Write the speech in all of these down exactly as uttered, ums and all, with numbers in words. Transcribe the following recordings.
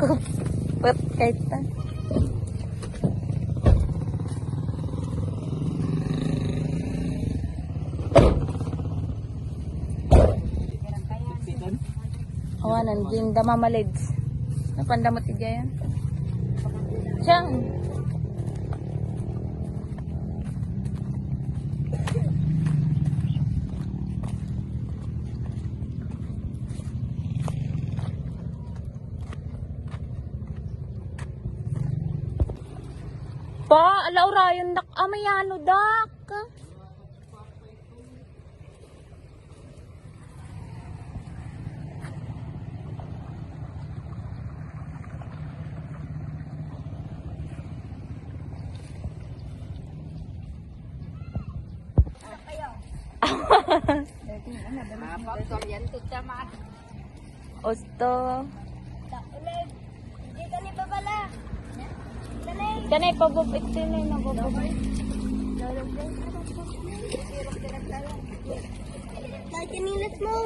Kupot kayta. Awanan, din damamalids. Napandamot idiay. Siyang. Pa, ala, urayon dak a mayano dak. Apa, sorry, yan, tutama. Usto. Hindi ka ni babala. Kanay pabubit din eh, nabububit. Dahil kinilat mo.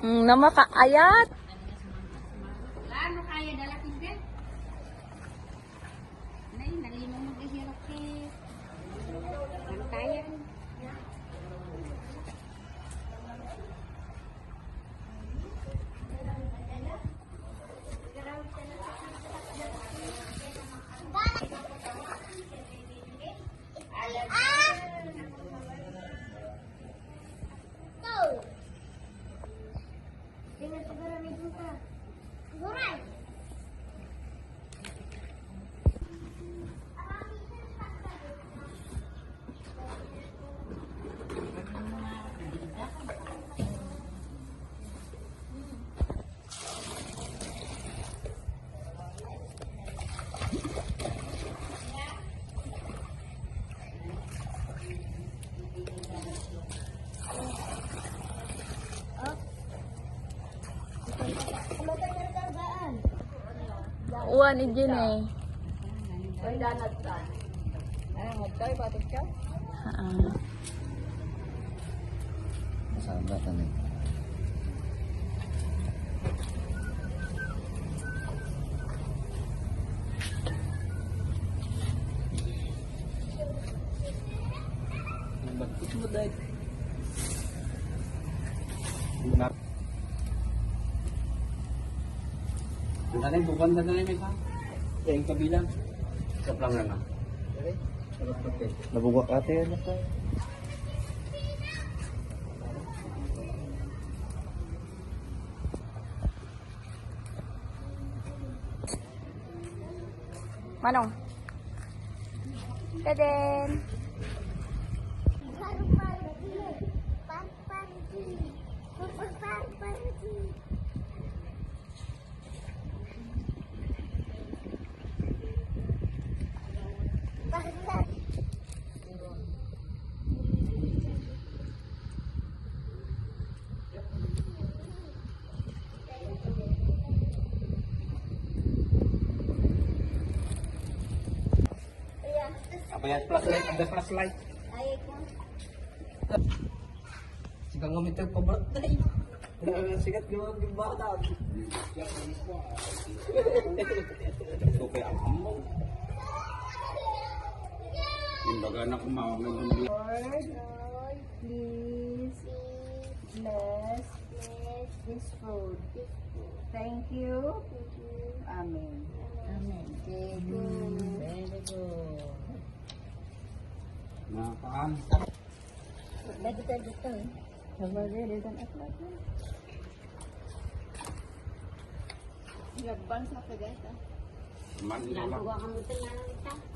Mm, namakaayat. Ano kaya dala tinggal? Nay, nalimo mo di hirap eh. Ang tayan. Uwan, ijin eh. Ay, danat ka. Ay, magkay, batik ka? Haan. Masama ka na. Ang bagkit mo, Day. Ang tanay, bukan na tanay, may sa. Kaya yung kabilang. Sa plan na na. Nabugak ate yan, ate. Manong. Tadam! Abayat flashlight, ada flashlight. Sige nga, may tagpa-birthday. Sikat nga mga bata. Ito kaya ang amo. Yung baga na kumawa, may bumili. Lord, please bless this food. Thank you. Amen. Amen. Very good. Very good. Nakaan. Dito, dito, eh. Sabagay, dito ang atlas, eh. Nagbansa pa dito. Man, wala. Nagawa kami ito na lang ito.